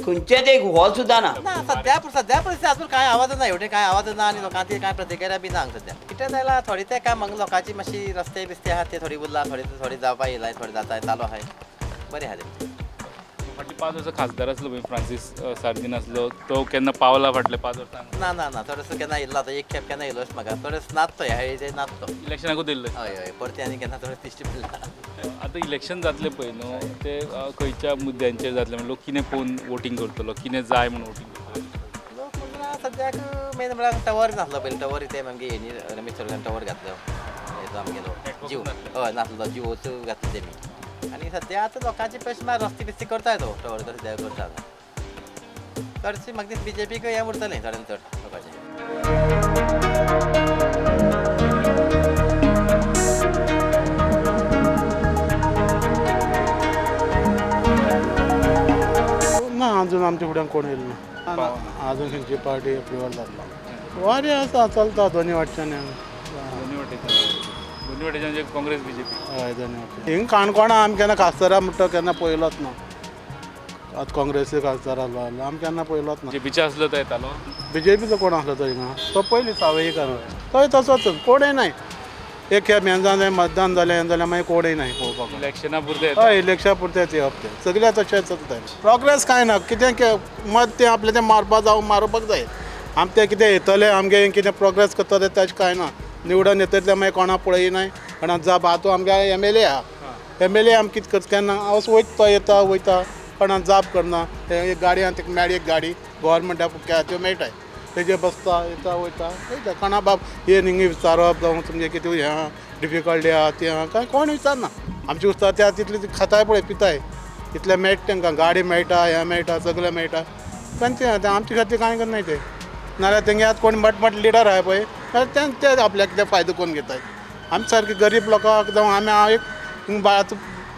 खंयचेच एक हॉल सुद्दां ना. सद्या सद्या परिस्थिती अजून कांय आवाज ना, हेवटेन कांय आवाज ना आनी लोकांची कांय प्रतिक्रिया बी ना हांगा सद्या. कितें जाल्यार थोडे ते काम हांगा लोकांची मातशी रस्ते बिस्ते आहा ते थोडी उरला, थोडे थोडे जावपा येयला, थोडे जाता चालू आहाय, बरें आहा तें. फाटलीं 5 वर्सां खासदार आसलो पळय फ्रांसीस सार्दीन आसलो, तो केन्ना पावला फाटले 5 वर्सां? ना ना ना, थोडोसो केन्ना येयल्लो आतां एक खेप केन्ना येयलोच म्हाका, थोडोसो नात तो ह्या हेजेर नात तो. इलेक्शनाकूच येयल्लो? हय हय, परते आनी केन्ना थोडो दिश्टी पडला. आतां इलेक्शन जातलें पळय न्हू, ते खंयच्या मुद्द्यांचेर जातलें, लोक कितें पळोवन वोटींग करतलो, कितें जाय म्हूण वोटींग करतलो? लोक म्हणल्यार सद्याक मेन म्हळ्यार टवर नासलो पयलीं, टवर ते आमगे हेणी रमेश चोडकार टवर घातलो, हेजो आमगेलो जीव हय नासलो, जिवोचो घातलो तेमी. आनी सद्या आतां लोकांचे प्रश्न म्हळ्यार रस्ते बिस्ते करताय तो टवर सद्या करता चडशी म्हाका दिसता बीजेपीक हें उरतलें चडान चड लोकांचें. ना अजून आमच्या फुड्यान कोण येयलो ना, अजून खंयची पार्टी अप्रुवल जातलो. वारें आसा चलता दोनी वाटच्यान. दोनी वाटेच्यान, दोनी वाटेच्यान म्हणजे काँग्रेस बीजेपी? हय दोनी वाटेच्यान. हिंगा काणकोणा आमी केन्ना खासदारा म्हणटा केन्ना पळयलोच ना, आतां काँग्रेसी खासदार आसलो जाल्यार आमी केन्ना पळयलोच ना. बीजेपीचो आसलो तो येतालो? बीजेपीचो कोण आसलो तो हिंगा, तो पयलीं सावयकार, तोय तसोच, कोणूय नाय. एक खेप हें जालें मतदान जालें हें जालें मागीर कोणूय नाय पळोवपाक. इलेक्शना पुरतें? हय इलेक्शना पुरतें येवप तें, सगळें तशें चलता. प्रोग्रेस कांय ना, कितें मत तें आपलें तें मारपाक जावं मारपाक जाय. आम तें कितें येतलें आमगे कितें प्रोग्रेस करतलें तेजें कांय ना. निवडून येतले मागीर कोणा पळयनाय, कोणा जाप आतां आमगे एम एल ए आहा, एम एल ए आमी कितें करता केन्ना असो वयता तो येता वयता, कोणा जाप करना. एक गाडी आनी ताका मेळ्ळी एक गाडी गोवोरमेंटा त्यो मेळटाय, तेजेर बसता येता वयता वयता. कोणा बाब हे हिंगा विचारप जावं तुमगें कितें हें आहा डिफिकल्टी आहा तें आहा, कांय कोण विचारना. आमची उस्ता त्या तितली खाताय पळय पिताय इतलें मेळटा तांकां, गाडी मेळटा हें मेळटा सगळें मेळटा, तेंचें आतां आमचे खातीर कांय करनाय ते. नाल्यार तेंगे आतां कोण मोट मोट लिडर आहाय पळय ते आपल्याक कितें फायदो करून घेताय. आमचे सारके गरीब लोकांक जावं आमी एक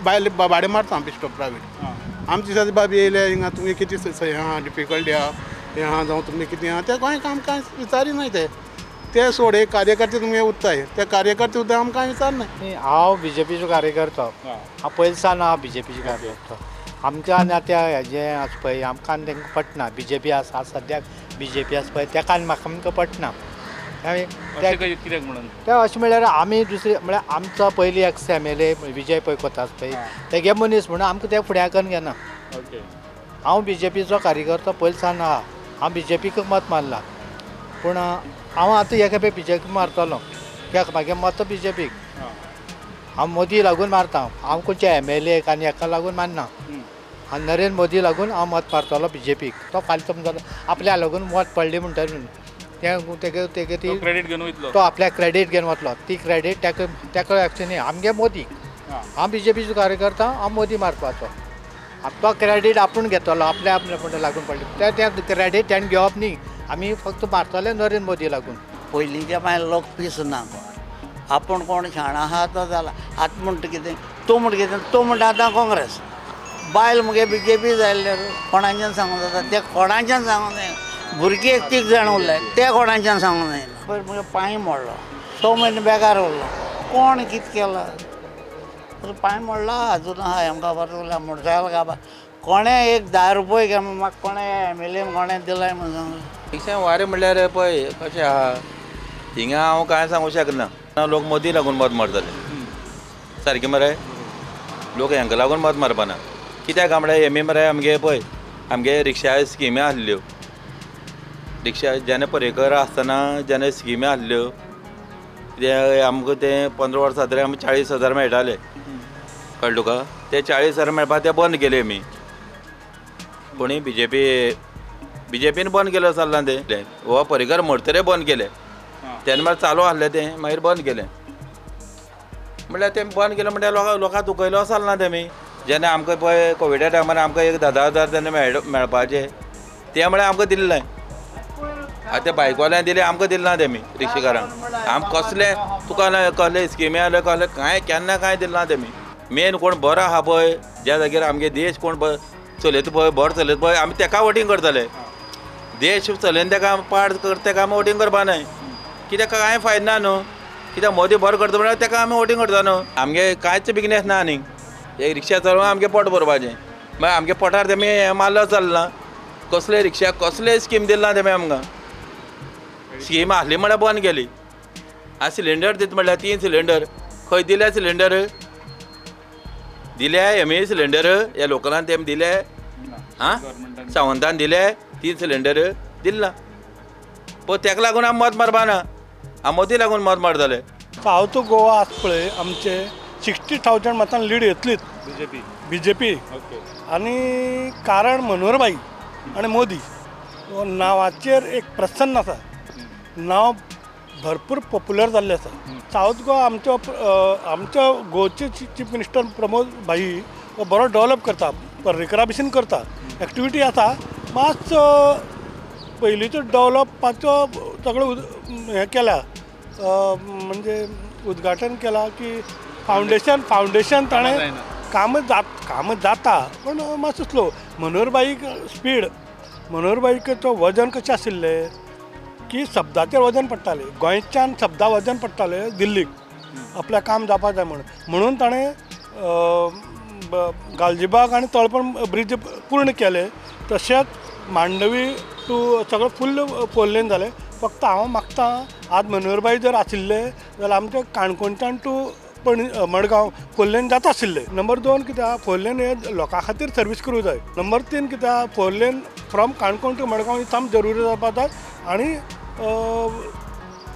बायल भाडें मारता बेश्टो प्रायवेट. आमचे सारके बाब येयले हिंगा तुमगे कितें हें आहा डिफिकल्टी आहा हें आहा जावं तुमगे कितें आहा तें कांय आमकां कांय विचारिनाय ते. ते सोड एक कार्यकर्ते तुमगे उत्ताय, ते कार्यकर्ते सुद्दां आमकां कांय विचारनाय. हांव बीजेपीचो कार्यकर्तो, हांव पयलीं सावन हांव बीजेपीचो कार्यकर्तो. आमच्या आनी आतां हेजें आसा पळय आमकां आनी तांकां पटना. बीजेपी आसा सद्याक बीजेपी आसा पळय तेका आनी म्हाका आमकां पटना. कित्याक म्हणून तें अशें म्हळ्यार आमी दुसरे म्हळ्यार आमचो पयलीं ex M L A Vijay Pai Kota आसा पळय तेगे मनीस म्हणून आमकां ते फुड्याक करून घेना. हांव बीजेपीचो कार्यकर्तो पयलीं सावन आहा, हांव बीजेपीक मत मारलां, पूण हांव आतां हे खेपे बीजेपी मारतलो कित्याक म्हागे मत बीजेपीक. हांव मोदी लागून मारता, हांव खंयच्या एम एल एक आनी हेका लागून मारना. आनी नरेंद्र मोदी लागून हांव मत मारतलो बीजेपीक. तो फाल्यां समजा आपल्या लागून मत पडली म्हणटरी न्हू, तें तेगे तेगे ती क्रेडीट घेवन वयतलो, तो आपल्याक क्रेडीट घेवन वतलो, ती क्रेडीट ताका ताका न्ही. आमगे मोदी, हांव बीजेपीचो कार्यकर्ता, हांव मोदी मारपाचो, तो क्रेडीट आपूण घेतलो, आपल्या आपल्या म्हणटा लागून पडले तें क्रेडीट तेणें घेवप न्ही, आमी फक्त मारतले नरेंद्र मोदी लागून. पयलींच्या मागीर लोक पीस ना, आपूण कोण शाणा आहा तो जाला. आतां म्हणटा कितें, तूं म्हणटा कितें, तूं म्हणटा आतां काँग्रेस, बायल मुगे बीजेपी जाल्ले, कोणाच्यान सांगूंक जाता ते, कोणाच्यान सांगूंक जायना. भुरगीं एक तीग जाण उरले ते कोणाच्यान सांगूंक जायना. पयर मुगे पांय मोडलो, 6 म्हयने बेकार उरलो, कोण कितें केलां, पांय मोडला अजून आहा, आमकां बरें उरला मोटरसायकल काबार. कोणें एक 10 रुपये घे म्हाका, कोणें एम एल ए कोणें दिलाय म्हणून सांगलें. रिक्षा वारें म्हणल्यार पळय कशें आहा हिंगा, हांव कांय सांगूंक शकना. लोक मोदी लागून मत मारतले सारकें मरे, लोक हांकां लागून मत मारपाना. कित्याक म्हळ्यार हेमी मरे आमगे पळय आमगे रिक्षा स्किमी आसल्यो, रिक्षा जेन्ना पर्येकर आसतना जेन्ना स्किमी आसल्यो ते आमकां ते 15 वर्सां तरी आमकां 40,000 मेळटाले, कळ्ळें तुका. ते 40,000 मेळपा ते बंद केले आमी, कोणी बीजेपीन बंद केलें चल्लां तें. हो पर्येकर मरतरे बंद केले तेन्ना, मागीर चालू आसलें तें, मागीर बंद केलें. म्हणल्यार तें बंद केलें म्हणल्यार लोकां लोकांक दुखयलो चलना तेमी. जेन्ना आमकां पळय कोविडा टायमार आमकां एक 10,000 तेन्ना मेळपाचें, तें म्हळ्यार आमकां दिल्लें. आतां ते बायकवाल्यांक दिलें, आमकां दिलें ना तेमी रिक्षेकारांक. आमकां कसलें तुका कसले स्किमी आसल्यो कसलें कांय केन्ना कांय दिलें ना तेमी. मेन कोण बरो आहा पळय ज्या जाग्यार आमगे देश कोण चलयता पळय, बरो चलयता पळय, आमी तेका वोटींग करतले. देश चलयना तेका पाड करता तेका आमी वोटींग करपा न्हय, कित्याक कांय फायदो ना न्हू. कित्याक मोदी बरो करता म्हणल्यार तेका आमी वोटींग करता न्हू. आमगे कांयच बिजनेस ना आनीक, एक रिक्षा चलोवन आमगे पोट भरपाचें. मागीर आमगे पोटार तेमी हें मारलो चलना. कसले रिक्षा कसले स्कीम दिली ना तेमी आमकां. स्कीम आसली म्हळ्यार बंद केली. आतां सिलिंडर दिता म्हणल्यार 3 सिलिंडर खंय दिले, सिलिंडर दिले एम ए सिलिंडर ह्या लोकलान तेमी दिले, आं सावंतान दिले 3 सिलिंडर दिले ना. पळय तेका लागून आमी मत मारपा ना, आमी मोदी लागून मत मारतले. सावथ गोवा आसा पळय आमचे 60,000 मतान लीड येतलीच बीजेपी. आनी कारण मनोहरभाई आनी मोदी नांवाचेर एक प्रसन्न आसा, नांव भरपूर पॉप्युलर जाल्लें आसा. सावथ गोवा आमचो आमच्या गोवचे चीफ मिनिस्टर प्रमोद भाई हो बरो डेवलप करता, पर्रीकरा भशेन करता, एक्टिविटी आसा. मातसो पयलींचो डेवलपाचो सगळो हें केला, म्हणजे उद्घाटन केलां की फावंडेशन फावंडेशन ताणें कामां जाता पूण मातसो स्लो. मनोहरभाईक स्पीड, मनोहरभाईचो वजन कशें आशिल्लें की शब्दाचेर वजन पडटालें, गोंयच्यान शब्दा वजन पडटालें दिल्लीक, आपल्या काम जावपा जाय म्हणून. म्हणून ताणें गालजीबाग आनी तळपण ब्रिज पूर्ण केले, तशेंच मांडवी टू सगळें फुल्ल 4 लेन जालें. फक्त हांव मागता आज मनोहरभाई जर आशिल्ले जाल्यार आमच्या काणकोणच्यान टू मडगांव 4 लेन जाता आशिल्लें. नंबर 2 कित्याक 4 लेन हे लोकां खातीर सर्वीस करूंक जाय. नंबर 3 कित्याक 4 lane from Canacona to Madgaon ही साम जरुरी जावपा जाय आनी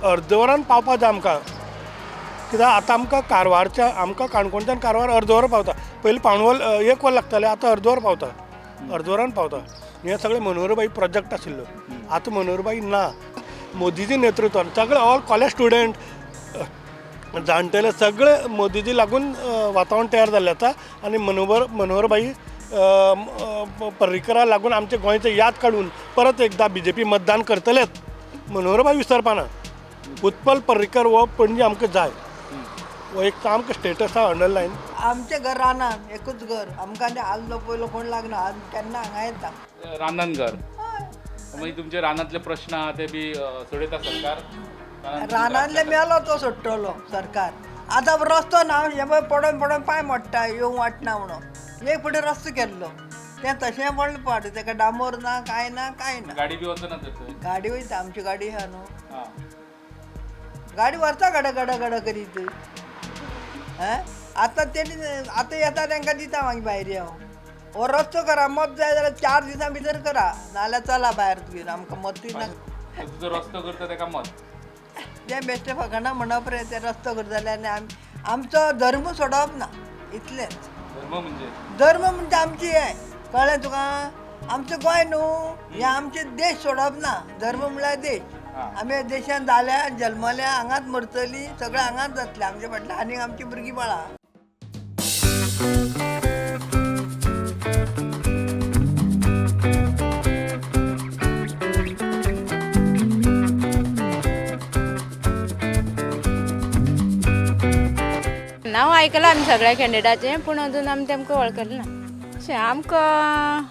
अर्द वरान पावपा जाय आमकां. कित्याक आतां आमकां कारवारच्या आमकां काणकोणच्यान कारवार अर्द वर पावता, पयलीं पावण वर 1 वर लागतालें, आतां अर्द वर पावता, अर्द वरान पावता. हें सगळें मनोहरभाई प्रोजेक्ट आशिल्लो, आतां मनोहरभाई ना. मोदीजी नेतृत्वान सगळे ऑल कॉलेज स्टुडंट जाणटेले सगळे मोदीजी लागून वातावरण तयार जाल्लें आसा. आनी मनोहरभाई पर्रीकरा लागून आमच्या गोंयचें याद काडून परत एकदां बीजेपी मतदान करतलेच, मनोहरभाई विसरपाना. उत्पल पर्रीकर हो पणजी आमकां जाय, हो एक सामको स्टेटस आसा अंडरलायन. आमचें घर रानान एकूच घर, आमकां आल्लो पयलो कोण लागना, आमी केन्ना हांगा येता. रानान घर, मागीर तुमचे रानांतले प्रश्न आहा ते बी सोडयता सरकार? रानांतले मेलो तो सोडटलो सरकार. आतां रस्तो ना, हे पळय पडोन पडोन पांय मोडटा, येवंक वाटना म्हणून एक फुडें रस्तो केल्लो, तें तशें पडलें पाड, तेका डांबर ना, कांय ना, कांय ना. गाडी बी वचना तर? गाडी वयता, आमची गाडी आहा न्हू, गाडी व्हरता गडा गडा गडा करीत. आतां तेणी आतां येता तांकां दिता मागीर भायर. हांव हो रस्तो करा, मत जाय जाल्यार 4 दिसां भितर करा, नाजाल्यार चला भायर घेवन, आमकां मतूय ना. रस्तो करता तेका मत, तें बेश्टें फकाणां म्हणप रे, ते रस्तो करता जाल्यार. आनी आमी आमचो धर्म सोडप ना, इतलेंच. धर्म म्हणजे? धर्म म्हणजे आमची हें कळ्ळें तुका, आमचें गोंय न्हू, हें आमचें देश सोडप ना. धर्म म्हणल्यार देश. आमी देशान जाल्या जल्मल्या हांगाच मरतली, सगळें हांगाच जातलें. आमचे फाटल्यान आनीक आमची भुरगीं बाळां. नांव आयकलां आमी सगळ्या कॅन्डिडेटाचें, पूण अजून आमी तेमकां वळखलें ना. अशें आमकां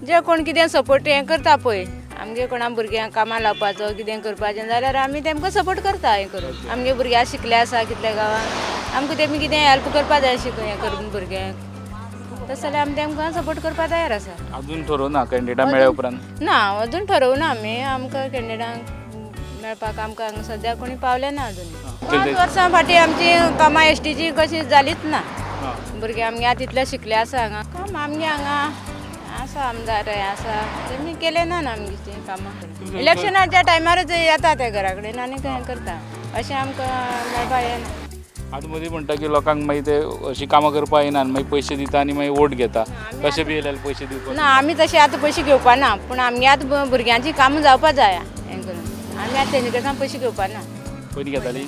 जे कोण कितें सपोर्ट हें करता पळय, आमगे कोणा भुरग्यांक कामां लावपाचो कितें करपाचें जाल्यार आमी तेमकां सपोर्ट करता. हें करून आमगे भुरग्यां शिकले आसा कितल्या गांवांत, आमकां तेमी कितें हेल्प करपा जाय शिकून हें करून भुरग्यांक, तशें जाल्यार आमी तेमकां सपोर्ट करपा तयार आसा. अजून ठरोवना कॅन्डिडेटा मेळ्ळ्या उपरांत? ना, अजून ठरोवना आमी. आमकां कॅन्डिडेटांक मेळपाक आमकां हांगा सद्या कोणी पावले ना अजून. 5 वर्सां फाटीं आमची कामां एसटीची कशी जालीच ना. भुरगे आमगे आतां इतले शिकले आसा हांगा, काम आमगे हांगा आसा आमदार आसा तेमी केलें ना आमगेचीं कामां. इलेक्शनाच्या टायमारच येता ते घरा कडेन आनी हें करता, अशें आमकां मेळपा येना. आतां मदीं म्हणटा की लोकांक मागीर ते अशीं कामां करपाक येना आनी मागीर पयशे दिता आनी मागीर वोट घेता, तशें बी येयल्यार पयशे दिवपाक ना. आमी तशें आतां पयशे घेवपा ना, पूण आमगे आतां भुरग्यांची कामां जावपा जाय हें करून आमी आतां तेंचे कडल्यान पयशे घेवपा ना. पयलीं घेताली?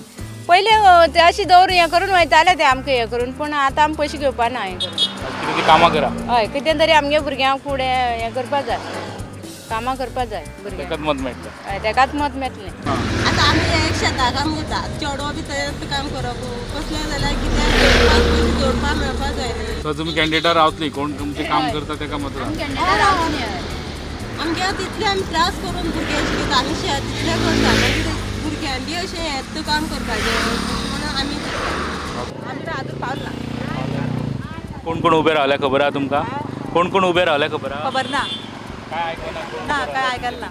पयलीं ते अशें दवर हें करून वयताले ते आमकां हें करून, पूण आतां आमी पयशे घेवपा ना हें करून. कितें कामां करा? हय, कितें तरी आमगे भुरग्यांक फुडें हें करपा जाय, कामां करपा जाय भुरग्यांक. तेकाच मत मेळटलें? हय, तेकाच मत मेळटलें. आतां आमी एक शेतां काम करता, चेडो बी तयार काम करप कसलें जाल्यार कितें पयशे जोडपाक मेळपा जाय न्ही. सो तुमी कॅन्डिडेटार रावतली, कोण तुमचें काम करता तेका मत? आमगे आतां इतले आमी त्रास करून भुरगे शिकयता, आमी शेत इतलें करता, मागीर भुरग्यां बी अशें येता काम करपाचें म्हणून आमी आमी आजून पावला. कोण कोण उबे रावल्या खबर आहा तुमकां? कोण कोण उबे रावल्या खबर आहा? खबर ना. काय आयकना? ना, काय आयकल ना,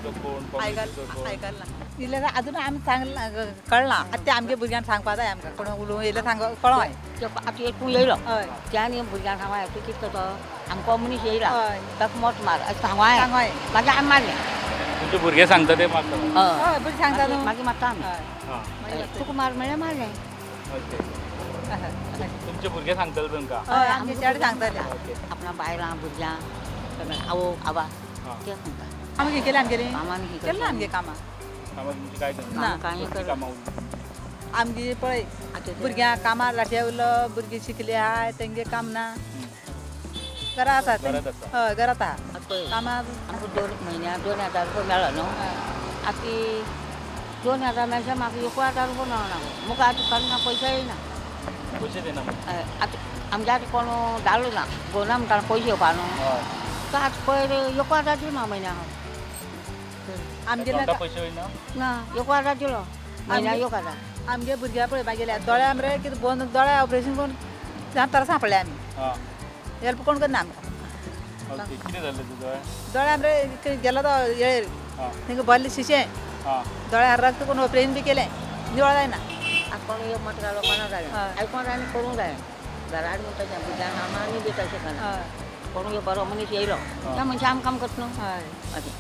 आयकल ना. इल्लें अजून आमी चांगलें कळना. आतां ते आमगे भुरग्यांक सांगपा जाय आमकां, कोण उलोवंक येयल्यार सांग कळों जाय. आतां एक तूं येयलो त्या भुरग्यांक सांगो तूं कितें करता, आमकां मनीस येयला ताका मत मार अशें सांगो, मागीर आमी मारलें. तुमचे भुरगे सांगता ते मारता? हय, भुरगे सांगता न्हू, मागीर मारता आमी. तुका मार म्हणल्यार मारलें. तुमचे भुरगे सांगतले तुमकां? हय, आमचे चेडे सांगतले. आपणा बायलां भुरग्यां सगळें आवो आबा ते सांगता. आमी केलें आमगेलीं केलें आमगे कामां. ना, आमगे पळय भुरग्यांक कामां लाठये उरलो, भुरगीं शिकली आहाय तेंगे काम ना, घरा आसा. हय, घरांत आहा कामां. आमकां 2 म्हयन्याक 2000 रुपया मेळ्ळो न्हू, आतां 2000 मेळ्ळ्या म्हाका 1000 रुपया मेळना. मुखार आतां केन्ना पयशे येयना. पयशे दिना आतां आमच्या आतां कोण धाडलो ना, गोना म्हणटा पयशे येवपा न्हू, तो आतां पयर 1000 दिलो म्हाका म्हयन्याक. आमगे पयशे ना, 1000 दिलो म्हयन्याक 1000. आमगे भुरग्यां पळय मागीर दोळ्या मरे कितें बंद, दोळ्या ऑपरेशन करून त्रास पडले आमी, हेल्प कोण करना आमकां. कितें जालें तुजो? दोळ्या मरे गेलो तो येळेर, तेंका भरलें शिशें, दोळ्यार रक्त करून ऑपरेशन बी केलें, निवळ जायना. आतां कोण एक मत घालो कोणा जाय, आयकोन जाय आनी करूंक जाय. घरात म्हणटा तशें भुरग्यांक आमी बी तशें करना, कोण एक बरो मनीस येयलो त्या मनशां आमी काम करता न्हू. अशें.